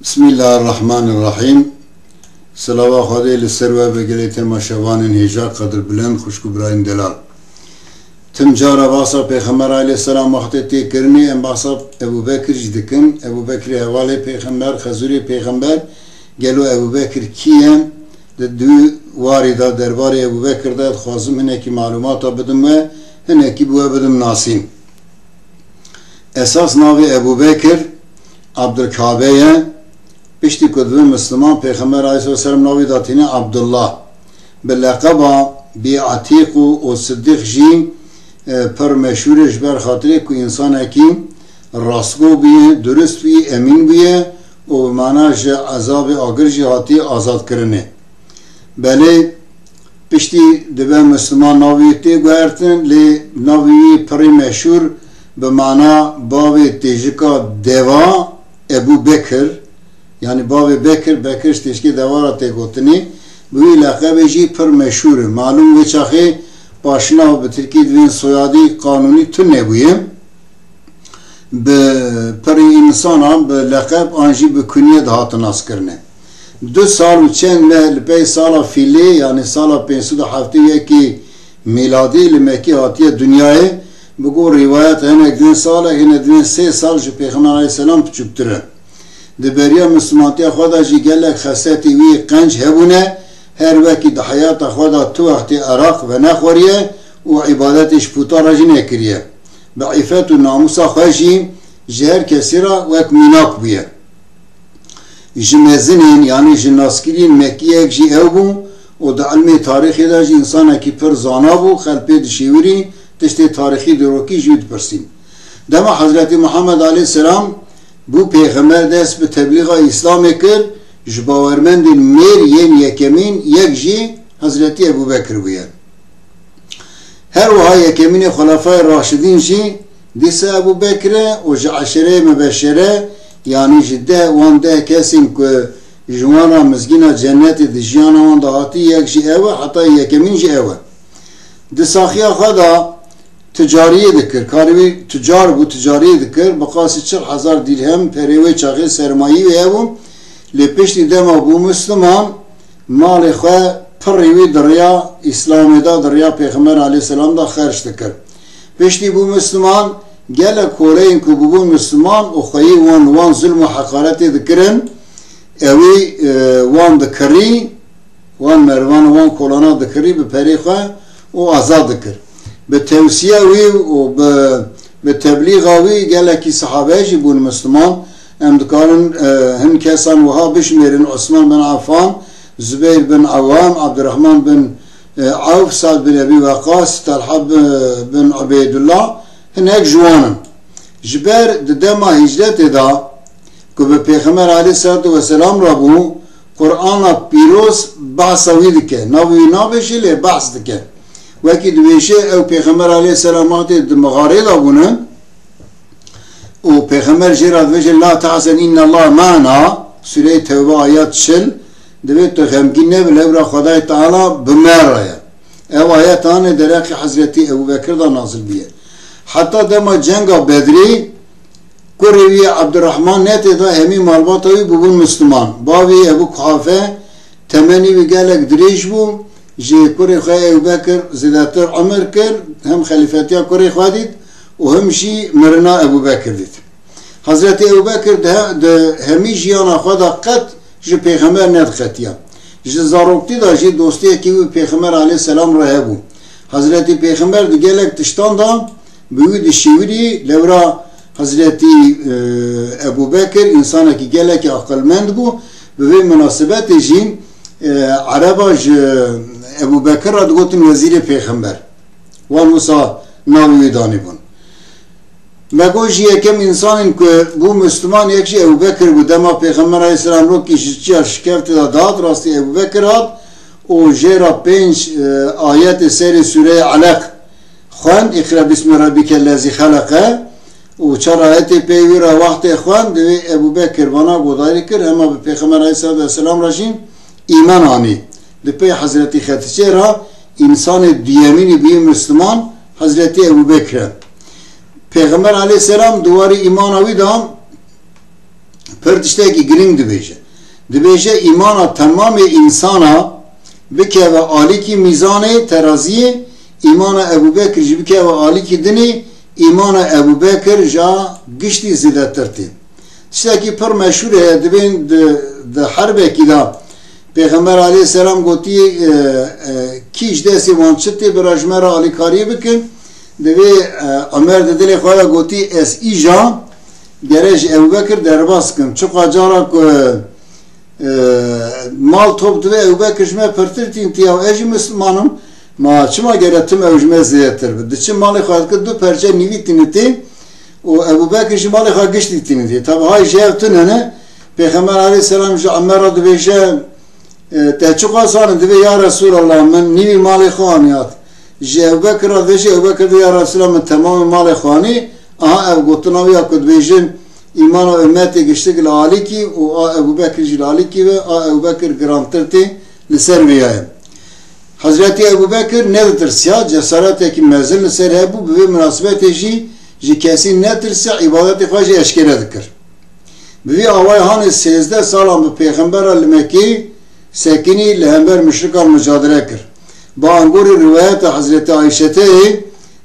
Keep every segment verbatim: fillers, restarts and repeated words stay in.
Bismillahirrahmanirrahîm. Silava Xwedê li ser we be gelê temaşevanên hêja qedirbilind, xwişk û birayên delal. Tim cara basa Pêxember aleyhisselam wextê tê kirinê, em basa Ebû Bekir jî dikin. Ebû Bekirê hevalê Pêxember, xezûrê Pêxember, gelo Ebû Bekir kî ye? Di du warî de derbarê Ebû Bekir de dixwazim hinekî malûmata bidim we, hinekî bi we bidim nasîn. Esas navê Ebû Bekir Abdulkabe ye. Piştî ku dibe Misliman, Pêxember aleyhisselatu vesselam navê da tîne Abdullah. Bi leqeba Bî Etîq û, û Sidîq jî, e, pir meşhûr e, ji ber xatirê ku însanekî rastgo bûye, durist bûye, emîn bûye û bi mana ji ezabê agir jî hatiye azadkirinê. Belê, piştî dibe Misliman navê wî tê guhertin, lê navê wî pirî meşhûr bi mana bavê têjika deva Ebû Bekir, yanî bavê Bekir, Bekir ji têjikê deva re tê gotinê, bi wî leqebê jî pir meşhûr e. Malûm wê çaxê paşnav bi tirkî divên soyadî qanûnî tune bûye. Bi pirî însanan bi leqeb an jî bi kunye dihatin naskirine. Du sal û çend meh li pey sala fîlê, yanî sala pênc sed û heftê û yekê mîladî li Mekî hatiye dinyayê, bi gor rîwayet hinek din salek, hinek din sê sal ji Pêxember aleyhisselam piçûktir e. Di beriya Mislimantiya xwe de jî gelek xesletê wî qenc hebûne, her wekî di heyata xwe de tu wextê eraq venexwariye û îbadetê ji puta re jî nekiriye. Bi îfet û namûsa xwe jî ji her kesî re wek mînak bûye. Ji mezinên, yanî ji naskiriyên Mekkiyek jî ew bû û di ilmê tarîxê de jî însanekî pir zana bû, xelk pê dişêwirî, tiştê tarîxî dîrokî ji wî dipirsîn. Dema Hezretî Muhammed aleyhisselam bû pêxember, dest bi teblîxa Îslamê kir, ji bawermendên mêr yên yekemîn yek jî Hezretî Ebû Bekir bûye. Her wiha yekemînê Xulefayê Raşidîn jî dîsa Ebû Bekir e û ji eşereyê mebeşere, yanî ji deh, wan deh kesên ku ji wan re mizgîna cennetê di jiyana wan de hatî, yek jî ew e, heta yekemîn jî ew e. Di saxiya xwe de ticariyê dikir, karê wî ticar bû, ticariyê dikir, bi qasî çil hezar dîrhem perê wê çaxê sermayî wê hebû, lê piştî dema bû Misliman, malê xwe pirî wî di riya Îslamê de, di riya Pêxember aleyhisselam de xerc dikir. Piştî bû Misliman, gelek koleyên ku bûbûn Misliman û xweyî wan, wan zulm û heqaretê dikirin, ewî, e, wan dikirî, wan merivana, wan kolana dikirî bi perê xwe û azad dikir. Bi tewsiya wî û bi, bi teblîxa wî gelekî sihabe jî bûn Misliman. Em dikarin, e, hin kesan wiha bişmêrin: Osman bin Affan, Zubeyr bin Ewam, Abdurrahman bin, e, Awf, Sa'd bin Ebî Weqqas, Talha bi-, bin Ubeydullah, hinek ji wan in. Ji ber di dema hicretê de ku bi Pêxember aleyhisselatu vesselam re bû, Qur'ana pîroz behsa wî dike. Navê wî nabêje, lê behs dike. Wekî dibêje, ew Pêxember aleyhisselam wextê di mixarê de bûne û Pêxember jê re dibêje, "La tehzen, innallaha ma'ana", Sûreyê Tewbe, ayet çil, divê tu xemgîn nebe, lewra Xwedayê Teala bi me re ye. Ev ayet anê dereqê Hezretî Ebû Bekir de nazil bûye. Heta dema cenga Bedrê, kurê wî Abdurrahman ne tê de, hemî malbata wî bûbûn Misliman. Bavê wî Ebû Kuhafe, temenê wî gelek dirêj bû, ji kurê xwe Ebû Bekir zêdetir umir kir, hem xelîfetiya kurê xwe dît û hem jî mirina Ebû Bekir dît. Hezretî Ebû Bekir di he-, di hemî jiyana xwe de qet ji Pêxember nediqetiya. Ji zaroktî de jî dostiyekî wî Pêxember aleyhisselam re hebû. Hezretî Pêxember di gelek tiştan de bi wî dişêwirî, lewra Hezretî, e, Ebû Bekir însanekî gelekî aqilmend bû. Bi vê minasebetê jî, e, Ereba ji Ebû Bekir re digotin wezîrê Pêxember. Wan wisa navê wî danîbûn. Me got jî yekem însanên ku bû Misliman yek jî Ebû Bekir bû. Dema Pêxember aleyhisselam rokî ji çiya şikeftê de dihat, rastî Ebû Bekir hat û jê re pênc, e, ayetê serê Sûreyê Eleq xwend, "Îqra bismi rabbîkellezî xeleqe", û çar ayetê pey wî re wextê xwend, divê Ebû Bekir vana guhdarî kir, hema bi Pêxember aleyhisselatu vesselam re jî îman anî. Di pey Hezretî Xedîcê re însanê duyemînî bûyî Misliman Hezretî Ebû Bekir e. Pêxember aleyhisselam di warî îmana wî de Pir tiştekî girîng dibêje. Dibêje, îmana temamê însana bikeve alîkî mîzanê, teraziyê, îmana Ebû Bekir jî bikeve alîkî dinê, îmana Ebû Bekir ja giştî zêdetir tê. Tiştekî pir meşhûr heye, dibên di, di herbekî de Pêxember aleyhisselam gotî, e, e, kî ji destê wan çi tê, bira ji me re alîkariyê bikin. Divê, e, Omer di dilê xwe de gotî, ez îja gere ji Ebû Bekir derbas kim. Çiqa cara ku, e, mal top divê Ebû Bekir ji me pirtir tîntiya û ez jî Misliman im, ma çima gere tim ew ji me zêdetir bi? Diçim malê xwe dikir du perçe nîvî tînitê û Ebû Bekir jî malê xwe giştî tînitê. Tabi hay ji hev tune ne, Pêxember aleyhisselam ji Omer re dibêje, E, te çiqas anî? Divê, ya Resûlallah, min nîvî malê xwe anî hat. Ji Ebu Bekir re dibêje, Ebu Bekir dibê, ya Resûlallah, min temamê malê xwe anî. Aha ev gotina wî ya ku dibêjin, îmana ummetê giştik li alîkî û a Ebu Bekir jî li alîkî be, a Ebu Bekir girantir tê li ser vê ya ye. Hezretî Ebu Bekir neditirsiya, cesaretekî mezin li ser hebû, bi vê minasibetê jî ji kesî netirsiya, îbadetê xwe jî eşkere dikir. Bi vî awayî hanê sêzdeh salan bi Pêxembera li Mekkê sekinî, li hember muşrikan mucadele kir. Bi angorê rîwayeta Hezretî Ayşeteyê,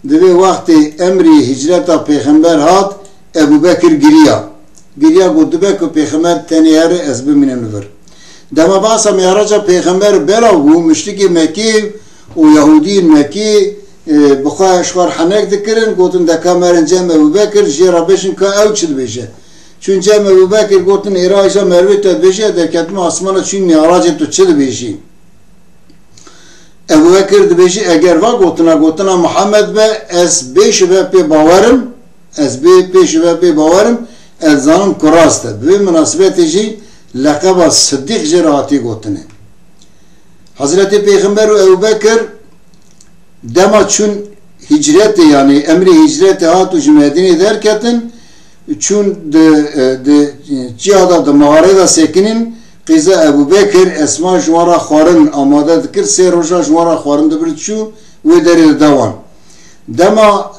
di vê wextê emrî hicreta Pêxember hat, Ebû Bekir giriya. Giriya, got, dibe ku Pêxember tenê here, ez bimînim li vir. Dema behsa Mîraca Pêxember belav bû, muşrikê Mekkê û Yahûdiyên Mekkê, e, bi xwe ji xwe re henek dikirin, gotin, de ka merin cem Ebû Bekir, jê re bêjin ka ew çi dibêje. Çûn cem Ebû Bekir, gotin, êra îja merivê te dibêje, derketime asmana çûn Mîracê, tu çi dibêjî? Ebû Bekir dibêjî, eger va gotina, gotina Muhammed be, ez bê şibe pê bawer im, ez bê pê şibe pê bawer im, ez zanim ku rast e. Bi vê minasibetê jî leqeba Siddîq jê re hatî gotinê. Hezretê Pêxember û Ebû Bekir dema çûn hicretê, yanî emrê hicretê hat û ji Medînê derketin, çûn di, e, di, e, çiya de, di mixarê de sekinîn, qîza Ebû Bekir, Esma ji wan re xwarin amade dikir, sê roja ji wan re xwarin dibir diçû wê derê dide wan. Dema,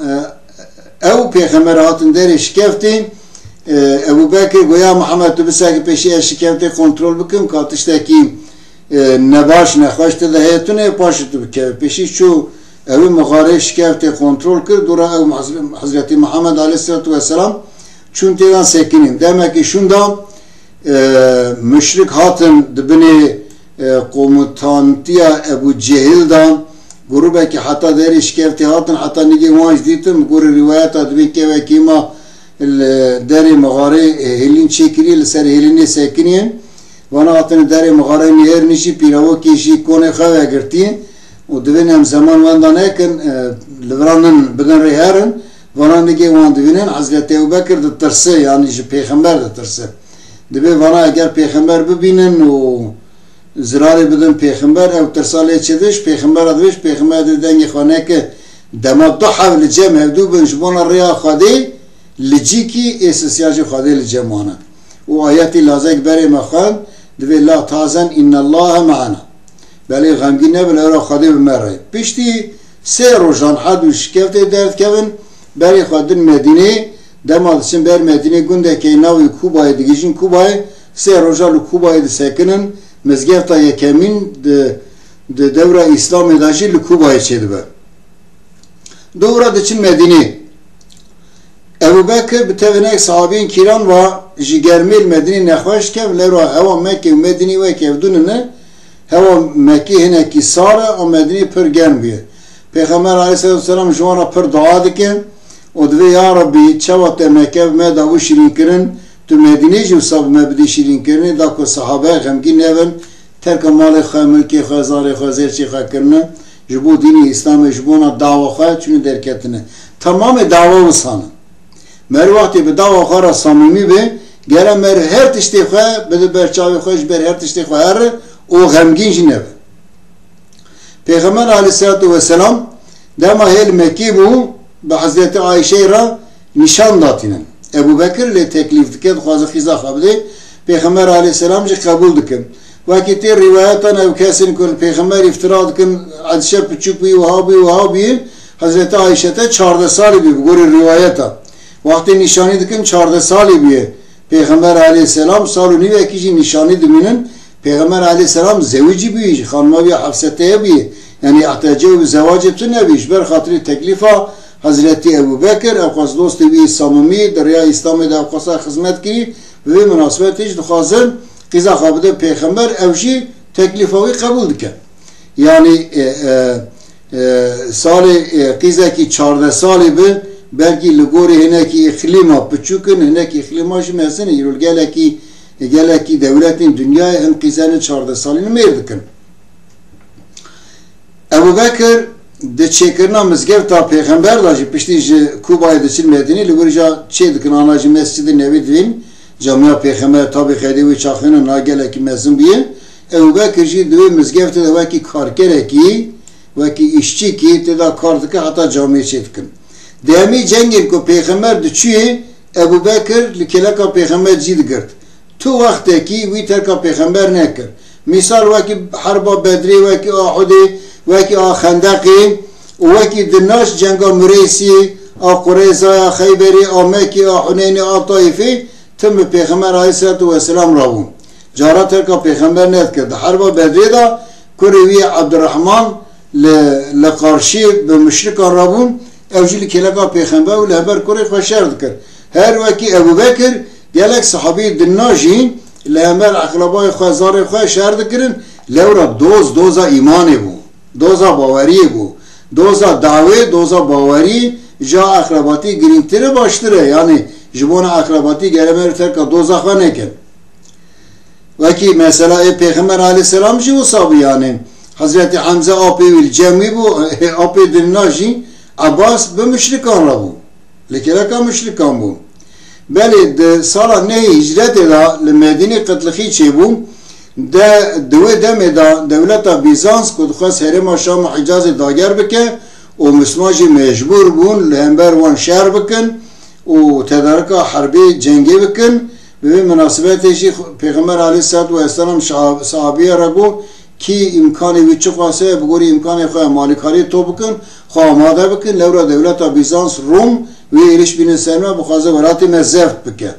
e, ew Pêxember hatin derê şikeftê, e, Ebû Bekir got, ya Mihemed, tu biseke pêşî ez şikeftê kontrol bikim, ka tiştekî, e, nebaş, nexweş tê de heye tune, paşê tu bikeve. Pêşî çû, ew ê mixarê şikeftê kontrol kir, dora ew Hezre-, Hezretî Mihemed aleyhisselatu vesselam çûn tê de sekinîn. Demekî şûnda, e, muşrik hatin di binê, e, komutantiya Ebû Cehil de, grûbekî heta derê şikeftê hatin, heta nigê wan jî dîtin, bi gorî rîwayeta dibê kevekî ma li derê mixarê, e, hêlîn çêkirî, li ser hêlînê sekinîn. Vana hatine derê mixarê nihêrnî jî pîravokê jî konê xwe vegirtî û divên em zeman wenda nekin, e, li vira nin bidin rê herin. Vana nigê wan dibînin, Hezretî Ebu Bekir ditirse, yanî ji Pêxember ditirse. Dibê vana eger Pêxember bibînin û zirarê bidin Pêxember, ew tirsa lê çêdibe, ji Pêxembera dibê, ji Pêxember dibê dengê xwe neke. Dema du heb li cem hevdû bin ji bona rêya Xwedê, li cîkî ê sisiya jî Xwedê li cem wan e. Û ayetî lazek berê me xwend, divê, la tahzen innallahe me'ena. Belê xemgîn nebin, ewra Xwedê bi me re ye. Piştî sê rojan herdû şikeftê derdikevin, berê xwe din Medînê, dema diçin ber Medînê gundekê navê Kûbayê digihîjin Kûbayê, sê roja li Kûbayê disekinin, mizgefta yekemîn di, di dewra Îslamê de jî li Kûbayê çêdibe. Dora diçin Medînê. Ebu Bekir bi tevî hinek sahabiyên kîran ve ji germê li Medînê nexweş dikevin, lewra hewa Mekkê û Medînê wek hevdû nine, hewa Mekkê hinekî sar e, a Medînê pir germ bûye. Pêxember aleyhisselatu vesselam ji wan re pir dua dike û divê, ya Rebbî, çawa te Mekke bi me da bû şirînkirin, tu Medînê jî wisa bi me bidî şirînkirinê, da ku sahabe xemgîn nebin, terka malê xwe, milkê xwe, zarê xwe, zêrçê xwe kirine, ji bo dînê Îslamê, ji bona dawa xwe çûne derketine. Temamê dawa wisa ne. Meriv wextê bi dawa xwe re samîmî be, gere meriv her tiştê xwe bide ber çavê xwe, ji ber her tiştê xwe here û xemgîn jî nebe. Pêxember aleyhisselatu vesselam dema hê li Mekkê bû, bi Hezretî Ayşeyê re nîşan datînin. Ebû Bekir lê teklîf dike, dixwaze xîza xwe bidê. Pêxember aleyhisselam jî qebûl dike. Wekî tê rîwayetan, ew kesên ku li Pêxember îftira dikin, edişe piçûk bûyî, wiha bûyî, wiha bûyî, Hezretî Ayşe te çardeh salî bûyî, bi gorî rîwayeta. Wextê nîşanî dikin, çardeh salî bûye. Pêxember aleyhisselam sal û nîvekî jî nîşanî dimînin. Pêxember aleyhisselam zewicî bûyî, xanima wî Hefsete ye bûyî. Yanî ihtiyacê wî bi zewacê tu nebî. Ji ber xatirî teklîfa Hezretî Ebû Bekir, ewqas dostê wî samimî, di rêya Îslamê de ewqasa xizmet kirî, bi vê minasebetê jî dixwazin qîza xwe bide pêxember, ew jî teklîfa wî qebûl dike. Yanî, e, e, e, salê, e, qîzekî çardeh salî bi, belkî li gorî hinekî îqlîma piçûk in, hinekî îqlîma jî mezin in. Îro li gelekî, gelekî dewletên dinyayê hin qîzenên çardeh salî nimêr dikin. Ebû Bekir di çêkirina mizgefta Pêxember de jî, piştî ji Kûbayê diçin Medînê, li wir ca çê dikin, ana jî Mescid-i Nebî divîn, camiya Pêxember, tabî qeydê wê çaxê ne, niha gelekî mezin bûye. Ebû Bekir jî di wê mizgeftê de wekî karkerekî, wekî îşçîkî tê de kar dike, heta camiyê çê dikin. Di hemî cengên ku Pêxember diçûyê, Ebû Bekir li kêleka Pêxember cî digirt. Tu wextekî wî terka Pêxember nekir. Mîsal, wekî herba Bedrê, wekî Ahudê, wekî a Xendeqê û wekî di naş cenga Mireysî, a Qureyza, ya Xeyberê, a Mekê, a Huneynê, a Taîfê, tim bi Pêxember aleyhisselatu vesselam rabûn. Cara terka Pêxember nedikir. Di herba Bedrê de kurê wî Ebdurrahman li, li qarşî bi muşrikan rabûn, ew jî li kêleka Pêxember û li hember kurê xwe şer dikir. Her wekî Ebû Bekir, gelek sahabî dinna jî li hember eqrebayê xwe, zarê xwe şer dikirin, lewra doz, doza îmanê bû, doza baweriyê bû. Doza dawê, doza bawerî ji eqrebatî girîngtir e, baştir e. Yanî ji bona eqrebatî gere me terka doza xwe nekin. Wekî mesela ê Pêxember aleyhisselam jî wisa bû, yanî Hezretî Hemze apê wî li cem wî bû, apê dirina jî Abbas bi muşrikan re bû. Li kêleka muşrikan bû. Belê di sala nehê hicretê de li Medînê qitlixî çêbû. De, di wê demê de dewleta Bîzans ku dixwest herêma Şam û Hicazê dager bike û Misliman jî mecbûr bûn li hember wan şer bikin û tedarika herbê cengê bikin. Bi vê minasebetê jî Pêxember aleyhisselatu vesselam şa-, sahabiye re got, kî îmkanê wî çiqas heye, bi gorî îmkanê xwe malîkariyê top bikin, xwe amade bikin. Lewra dewleta Bîzans, Rûm, wê êrîş bînin ser me, bixwaze welatê me zeft bike.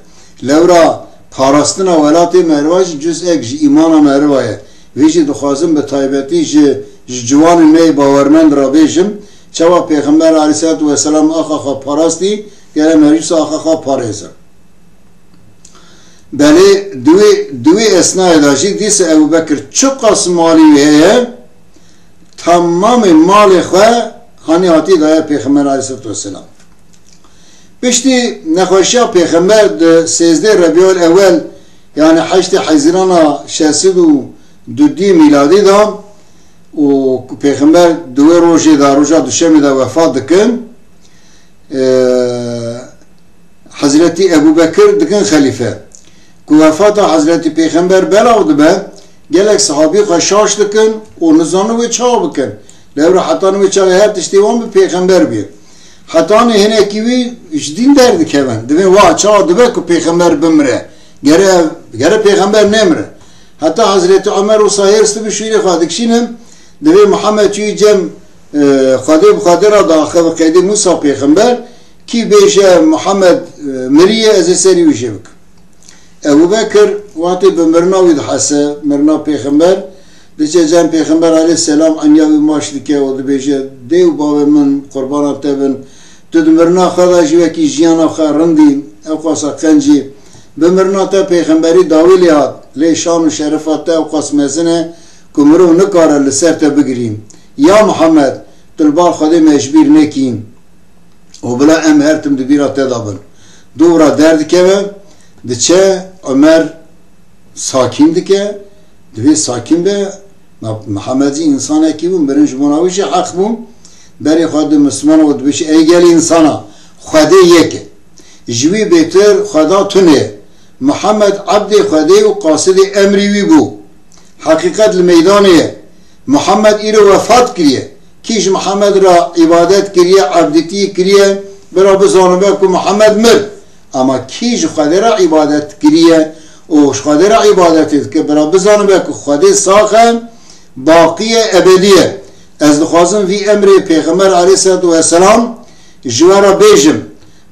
Lewra parastina welatê meriva jî cuz'ek ji îmana meriva ye. Vê jî dixwazim bi taybetî ji, ji ciwanên me yê bawermend re bêjim, çawa Pêxember aleyhisselatu vesselam axa xwe parastî, gere me jî wisa axa xwe parêzin. Belê di wê, di wê esnayê de jî dîsa Ebû Bekir çiqas malî wî heye, temamê malê xwe hanî hatî daye Pêxember aleyhisselatu vesselam. Piştî nexweşiya Pêxember di sêzdeh Rebîul Ewel, yanî heştê Hezîrana şeş sed û dudî mîladî de û ku Pêxember di wê rojê de, roja Duşemê de wefat dikin, e, Hezretî Ebû Bekir dikin xelîfe. Ku wefata Hezretî Pêxember belav dibe, gelek sahabî xwe şaş dikin û nizanin wê çawa bikin. Lewra hetanî wê çaxê her tiştê wan bi Pêxember bûye. Hetanî hinekî wî ji dîn derdikevin. Dibên wa çawa dibe ku Pêxember bimire. Gere, gere Pêxember nemire. Heta Hezretî Omer wisa hêrs dibe şûrê xwe dikişînin, divê Muhammed çûyî cem, e, Xwedê bi Xwedê re diaxive qeydê Mûsa Pêxember, kî bêje Muhammed, e, miriye, ez ê serî wî jê bikim. Ebû Bekir wextê bi mirina wî dihese, mirina Pêxember, diçe cem Pêxember aleyhisselam enya wî maç dike û dibêje, dê û bavê min qurbana te bin, tu di mirina xwe de jî wekî jiyana xwe rindî, ewqasa qencî, bi mirina te pêxemberî dawî lê hat, lê şan û şerefa te ewqas mezin e ku mirov nikare li ser te bigirî. Ya Muhammed, tu li ba Xwedê me ji bîr nekî. Û bila em her tim di bîra te de bin. Dû ra derdikeve, diçe Omer sakîn dike, divê sakîn be, Ma-, Mihemed jî însanekî bû, mirin ji bona wî jî heq bû. Berê xwe di Misliman û dibêje, ey gelî însana, Xwedê yek e. Ji wî bêtir Xweda tune ye. Mihemed ebdê Xwedê û qasidê emrî wî bû. Heqîqet li meydanê ye. Mihemed îro wefat kiriye. Kî ji Mihemed re îbadet kiriye, ebdîtî kiriye, bira bizanibe ku Mihemed mir. Ama kî ji Xwedê re îbadet kiriye û ji Xwedê re îbadetê dike, bira bizanibe ku Xwedê sax e, baqî ye, ebedî ye. Ez dixwazim vî emrê Pêxember aleyhisselatu vesselam ji we re bêjim.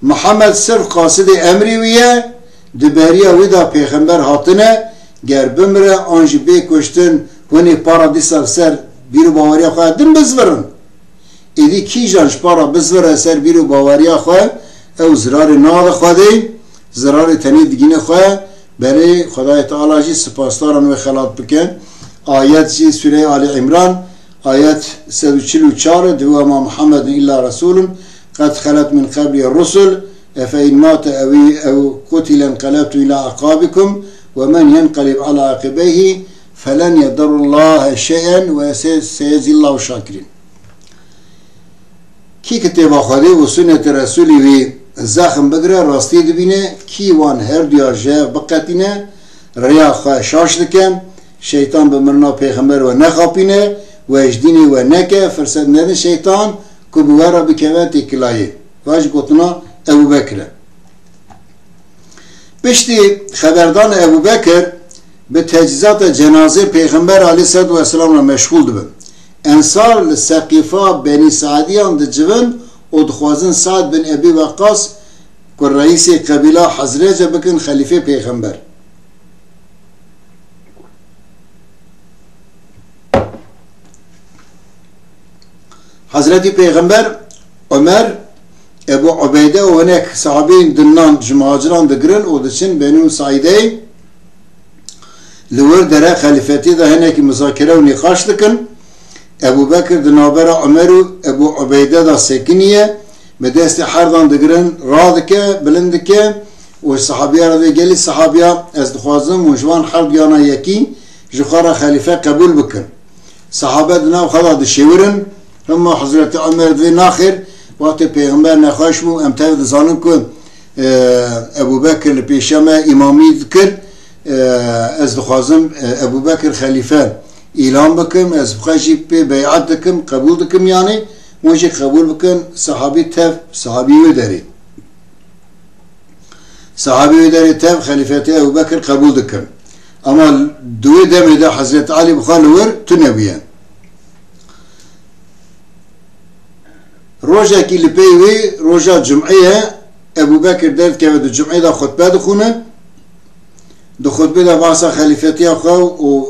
Mihemed sirf qasidê emrî wî ye, Di beriya wî de pêxember hatine, ger bimire an jî bê kuştin, hûn ê paradîsa li ser bîr û baweriya xwe din bizvirin. Êdî kîjan ji para bizvire ser bîr û baweriya xwe, ew zirarê nade Xwedê, zirarê tenê digîne xwe, berê Xwedayê Teala jî sipasdaran wê xelat bike. Ayet jî Sûreyê Alî Îmran, ayet sed û çil û çar, divê: "Ve ma Muhammedun illa resulun qed xelet min qeblî rusul, efe in mate ew, ew qutile inqelebtum ila aqabikum, ve men yenqelib ala aqibeyhi, felen yedurrullahe şey'en ve se-, seyeczillahu şakirîn." Kî kitêba Xwedê û sunetê Resûlî wî zexm bigire, rastî dibîne, kî wan herduya ji hev biqetîne, rêya xwe şaş dike, şeytan bi mirina pêxember we nexapîne, we ji dînê we neke, firset nedin şeytan ku bi we re bikeve têkilayê. Va ji gotina Ebû Bekir e. Piştî xeberdana Ebû Bekir bi tecîzata cenazê Pêxember aleyhisselatu vesselam re meşxûl dibin. Ensar li Seqîfa Benî Seediyan dicivin û dixwazin Se'd bin Ebî Weqqas ku reîsê qebîla Hezrece bikin xelîfê Pêxember. Hezretî Pêxember, Omer, Ebû Ubeyde û hinek sahabeyên dinnan ji muhaciran digirin û diçin Benû Saîdeyê. Li wir dere xelîfetiyê de hinekî muzakere û nîqaş dikin. Ebû Bekir di navbera Omer û Ebû Ubeyde de sekiniye. Bi destê herdan digirin, radike, bilind dike û sahabiya re dê: "Gelî sahabiya, ez dixwazim hûn ji van her duyana yekî ji xwe re xelîfe qebûl bikin." Sahabe di nav xwe de dişêwirin, hema Hezretî Omer divê: "Naxêr, wextê Pêxember nexweş bû, em tev dizanin ku, e, Ebû Bekir li pêşiya me îmamî dikir, e, ez dixwazim, e, Ebû Bekir xelîfe îlan bikim, ez bi xwe jî pê bey'et dikim, qebûl dikim, yanî hûn jî qebûl bikin." Sahabî tev, sahabî wê derê. Sahabî wê derê tev xelîfetê Ebû Bekir qebûl dikin. Ama di wê demê de Hezretî Elî bi xwe li wir tune bûye. Rojekî li pey wê, roja cumê ye, Ebû Bekir derdikeve di cumê de xutbe dixwîne. Di xutbê de behsa xelîfetiya xwe û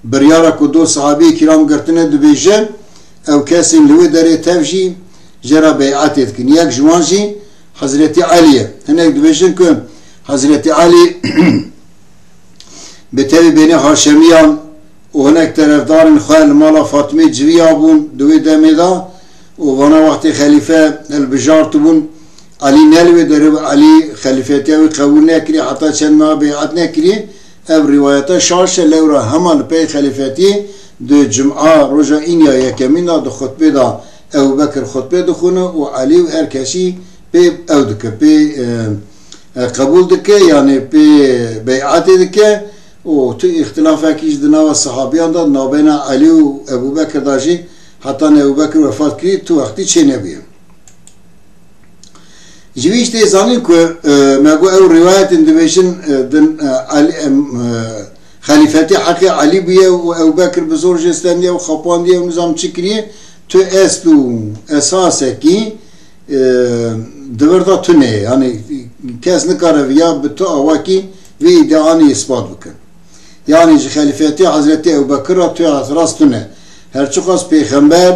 biryara ku du sahabiyê kiram girtine dibêje, ew kesên li wê derê tev jî jê re bey'etê dikin. Yek ji wan jî Hezretî Elî ye. Hinek dibêjin ku Hezretî Elî bi tevî Benî Haşemiyan û hinek terefdarên xwe li mala Fatmê civiya bûn di wê demê de û vana wextê xelîfe hilbijartibûn, Elî ne li wê derê bû, Elî xelîfetiya wî qebûl nekiriye, heta çend meha bey'et nekiriye. Ev rîwayete şaş e, lewra hema li pey xelîfetiyê di cuma roja îniya yekemîn de di xutbê de Ebû Bekir xutbê dixwîne û Elî û her kesî pê ew dike, pê, e, e, qebûl dike, yanî pê bey'etê dike û tu îxtilafekî jî di nava sahabiyan de, di navbeyna Elî û Ebû Bekir de jî, heta ne Ebû Bekir wefat kirî, tu wextî çênebûye. Ji vî jî tê zanîn ku, e, me got ew rîwayetên dibêjin, e, din, e, Elî, em, e, xelîfetî heqê Elî bûye û Ebû Bekir bi zor jê stendiye û xapandiye û nizam çi kiriye, tu eslû esasekî, e, di vir de tune ye. Yanî kes nikare ya bi tu awakî vê îdianî îspat bike. Yanî ji xelîfetiya Hezretî Ebû Bekir re tu rast tune. Her çiqas Pêxember,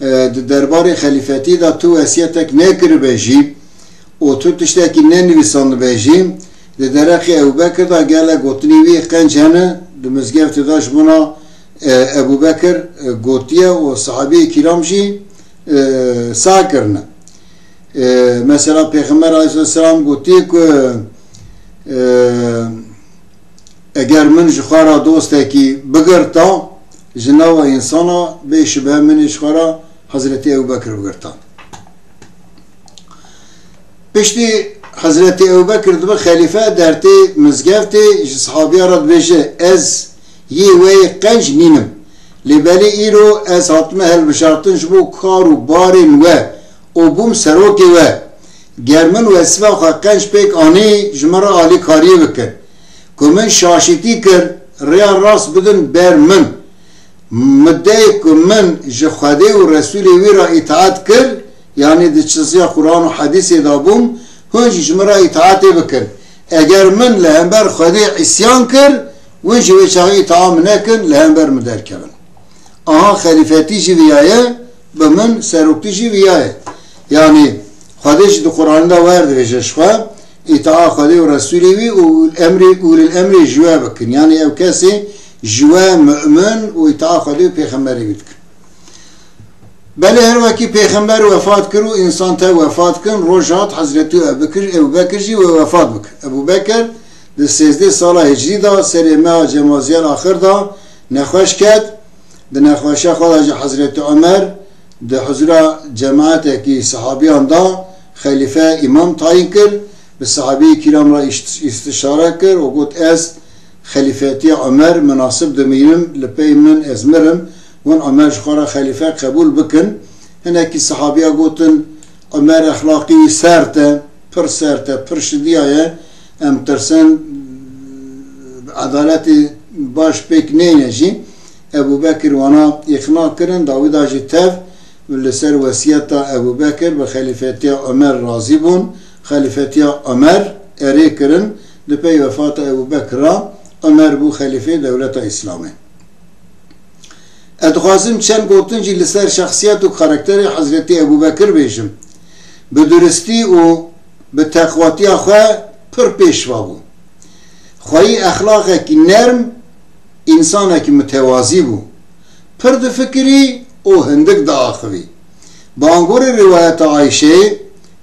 e, di derbarê xelîfetî de tu wesiyetek nekiribe jî û tu tiştekî nenivîsandibe jî, di derexê Ebû Bekir de gelek gotinî wî qenc hene, di mizgeftê de ji bona, e, Ebû Bekir, e, gotiye û sahabiyê kiram jî, e, sah kirine. E, mesela Pêxember aleyhisselam gotiye ku, e, Eger min ji xwe re dostekî bigirta, ji nava însana bê şibhe min ê ji xwe re Hezretî Ebû Bekir bigirta. Piştî Hezretî Ebû Bekir dibe xelîfe, dertê mizgeftê ji sahabiya re dibêje, ez yê we yê qenc nînim. Lê belê îro ez hatime hilbijartin ji bo kar û barên we û bûm serokê we. Ger min wesîfa xwe qenc pêk anî, ji min re alîkariyê bikin. Ku min şaşîtî kir, rêya rast bidin ber min. Middeyê ku min ji Xwedê û Resûlê wî re îtaet kir, yanî di çiziya Quran û Hedîsê de bûm, hûn jî ji min re îtaetê bikin. Eger min li hember Xwedê îsyan kir, win jî wê çaxê îtaa min nekin, li hember min derkevin. Aha xelîfetî jî viya ye, bi min seroktî jî viya ye. Yanî Xwedê jî di Quranê de wer dibêje ji xwe, îtaa Xwedê û Resûlê wî û emrê, ulil emrê ji we bikin. Yanî ew kesê ji we mu'min û îtaa Xwedê û Pêxemberê wî dikin. Belê her wekî Pêxember wefat kir û însan tev wefat kin, roj hat Hezretî Ebubekir, Ebubekir jî wê wefat bike. Ebubekir di sêzdeh sala hicrî de serê meha Cemaziyel axir de nexweş ket. Di nexweşa xwe de jî Hezretî Omer di huzura cemaatekî sehabiyan de xelîfe, îmam tayîn kir. Bi sehabiyê kiram re îst-, îstişare kir û got, ez xelîfetiya Omer minasib dimînim, li pey min ez mirim, hûn Omer ji xwe re xelîfe qebûl bikin. Hinekî sehabiya gotin, Omer exlaqî wî sert e, pir sert e, pir şidiya ye. Em tirsin edaletê baş pêk neyne jî. Ebû Bekir wana îqna kirin, dawî da jî tev li ser wesiyeta Ebû Bekir bi xelîfetiya Omer razî bûn. Xelîfetiya Omer erê kirin, di pey wefata Ebû Bekir re Omer bû xelîfê dewleta Îslamê. Ez dixwazim çend gotin jî li ser şexsiyet û karakterê Hezretî Ebû Bekir bêjim. Bi duristî û bi teqwatiya xwe pir pêşva bû. Xweyî exlaqekî nerm, însanekî mitewazî bû. Pir difikirî û hindik diaxivî. Bi angorê rîwayeta Ayşeyê,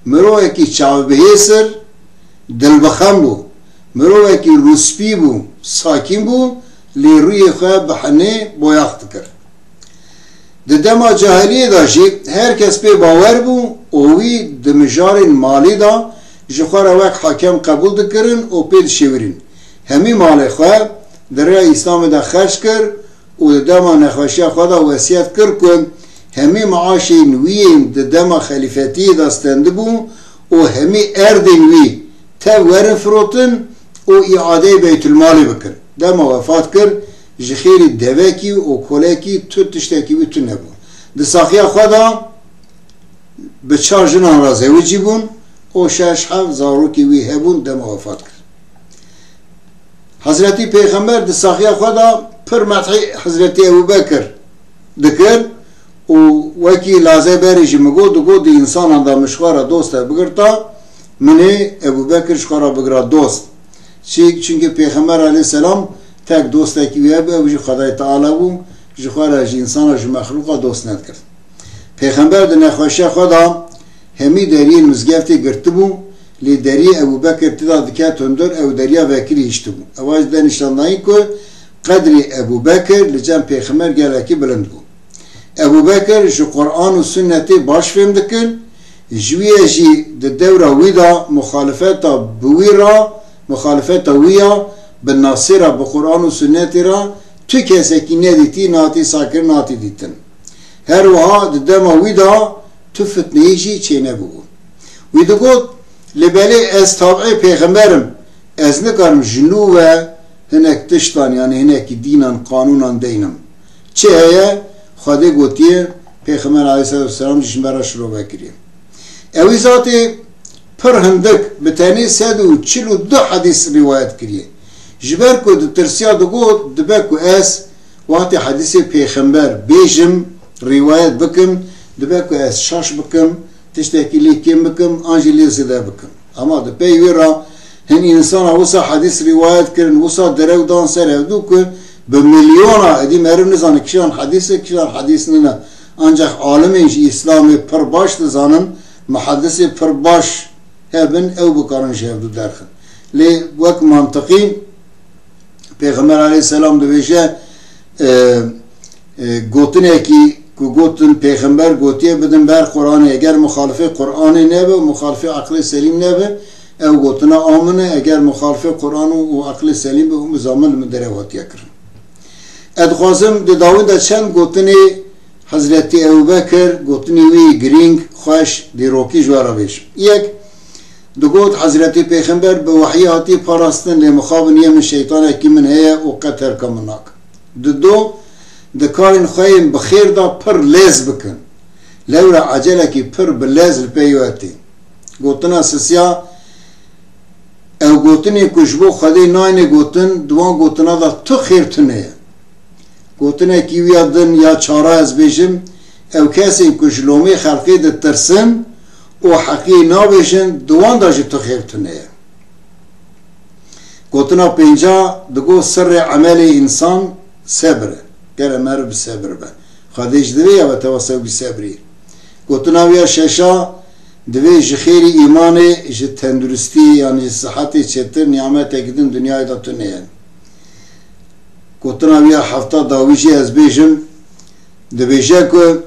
mirovekî çavbihêsir, dilbixem bû. Mirovekî rûspî bû, sakîn bû, lê rûyê xwe bi henê boyax dikir. Di dema cahiliyê de jî her kes pê bawer bû û wî di mijarên malî de ji xwe re wek hakem qebûl dikirin û pê dişêwirîn. Hemî malê xwe di rêya Îslamê de xerc kir û di dema nexweşiya xwe de wesiyet kir ku hemî maaşên wî yên di dema xelîfetiyê de stendibû û hemî erdên wî tev werin firotin û îadeyê Beytulmalê bikin. Dema wefat kir, ji xêrî devekî û kolekî tu tiştekî wî tune bû. Di saxiya xwe de bi çar jinan re zewicî bûn û şeş heft zarokê wî hebûn dema wefat kir. Hezretî Pêxember di saxiya xwe de pir medhî Hezretî Ebû Bekir dikir û wekî lazê berê jî min got, digot di însanan de min ji xwe re doste bigirta, min ê Ebû Bekir ji xwe re bigira dost. Çi-, çimkî Pêxember aleyhisselam tek dostekî wî hebû, ew jî Xwedayê Teala bû, ji xwe re ji însana, ji mexlûqa dost nedikir. Pêxember di nexweşiya xwe de hemî deriyên mizgeftê girtibû, lê deriyê Ebû Bekir tida diket hundir, ew deriya vekirî hiştibû. Ewa jî de nîşandayîn ku qedrê Ebû Bekir li cem Pêxember gelekî bilind bû. Ebû Bekir ji Quran û Sunnetê baş fêm dikir, ji wî ye jî di dewra wî de muxalifeta bi wî re, muxalifeta wî ya bi nasê re, bi Quran û Sunnetê re tu kesekî nedîtî, nehatî sakirin, nehatî dîtin. Her wiha di dema wî de tu fitneyî jî çênebûbû. Wî digot, lê belê ez tabiê Pêxember im, ez nikarim ji nû ve hinek tiştan, yanî hinekî dînan, qanûnan deynim. Çi heye, Xwedê gotiye, Pêxember aleyhisselatu vesselam jî ji me re şirove kiriye. Ewî zatê pir hindik, bi tenê sed û çil û du hedîs rîwayet kiriye. Ji ber ku ditirsiya digot, dibe ku ez wextê hedîsê Pêxember bêjim, rîwayet bikim, dibe ku ez şaş bikim, tiştekî lê kêm bikim, an jî lê zêde bikim. Ama di pey wê re hin însana wisa hedîs rîwayet kirin, wisa derew dan ser hevdû ku bi milyona, êdî meriv nizane kîjan hedîs e, kîjan hedîs nine. Ancax alimên ji Îslamê pir baş dizanin, muhedisê pir baş hebin, ew bikarin ji hevdû derxin. Lê wek mantiqî Pêxember aleyhisselam dibêje, e, e, gotinekî ku gotin Pêxember gotiye, bidin ber Quranê, eger muxalifê Quranê nebe û muxalifê eqlê selîm nebe, ew gotina a min e, eger muxalifê Quran û, û eqlê selîm be, û min zamin li min derew hatiye kirin. Ez dixwazim di dawî de çend gotinê Hezretî Ebûbekir, gotinê wî girîng, xweş, dîrokî ji we re bêjim. Yek, digot, Hezretî Pêxember bi wehyî hatî parastin, lê mixabin ye min şeytanekî min heye û qet terka min nake. Dido, di karên xwe yên bi xêr de pir lez bikin. Lewra ecelekî pir bi lez li pey we tê. Gotina sisiya, Ew gotinên ku ji bo Xwedê nayne gotin, di wan gotina de tu xêr tune ye. Gotinekî wî ya din ya çara ez bêjim, ew kesên ku ji lomê xelkê ditirsin û heqiyê nabêjin, di wan de jî tu xêr tune ye. Gotina pênca digo, sirrê emelê însan sebir e. Gere meriv bi sebir be. Xwedê ji divê ya we tewa sew bi sebrî. Gotina wî ya şeşa, divê ji xêrî îmanê, ji tenduristî, yanî ji sihetê çêtir niyametekî din dinyayê de tune ye. Gotina wî ya hefta dawî jî ez bêjim, dibêje ku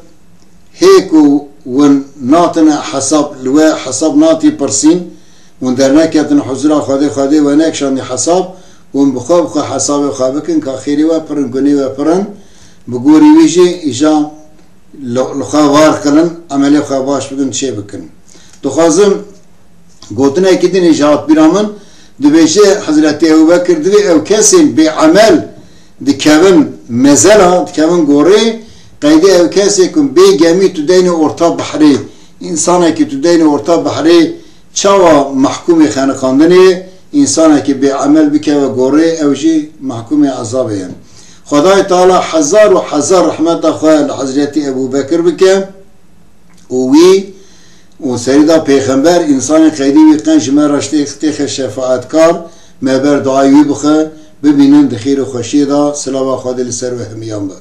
hê ku hûn natine hesab, li we hesab natî pirsîn, hûn derneketin huzura Xwedê, Xwedê we nekişandî hesab, hûn bi xwe bi xwe hesabê xwe bikin, ka xêrê we pir in, gunê we pir in, bi gorî wî jî îja li, li xwe war xilin, emelê xwe baş bikin, çê bikin. Dixwazim gotinekî din îja hat bîra min, dibêje Hezretî Ebu Bekir, divê ew kesên bêemel dikevin mezela, dikevin gorê, qeydê ew kesê ku bê gemî tu deynê orta behrê, însanekî tu deynê orta behrê çawa mehkûmê xeniqandinê, însanekî bêemel bikeve gorê, ew jî mehkûmê ezabê ye. Xwedayê Teala hezar û hezar rehmeta xwe li Hezretî Ebû Bekir bike û wî û serî da pêxember, însanê qeydî wî qenc ji me re ji tê têxe şefaetkar, me ber duayê wî bixe, bimînin di xêr û xweşiyê de, silava Xwedê li ser we hemiyan be.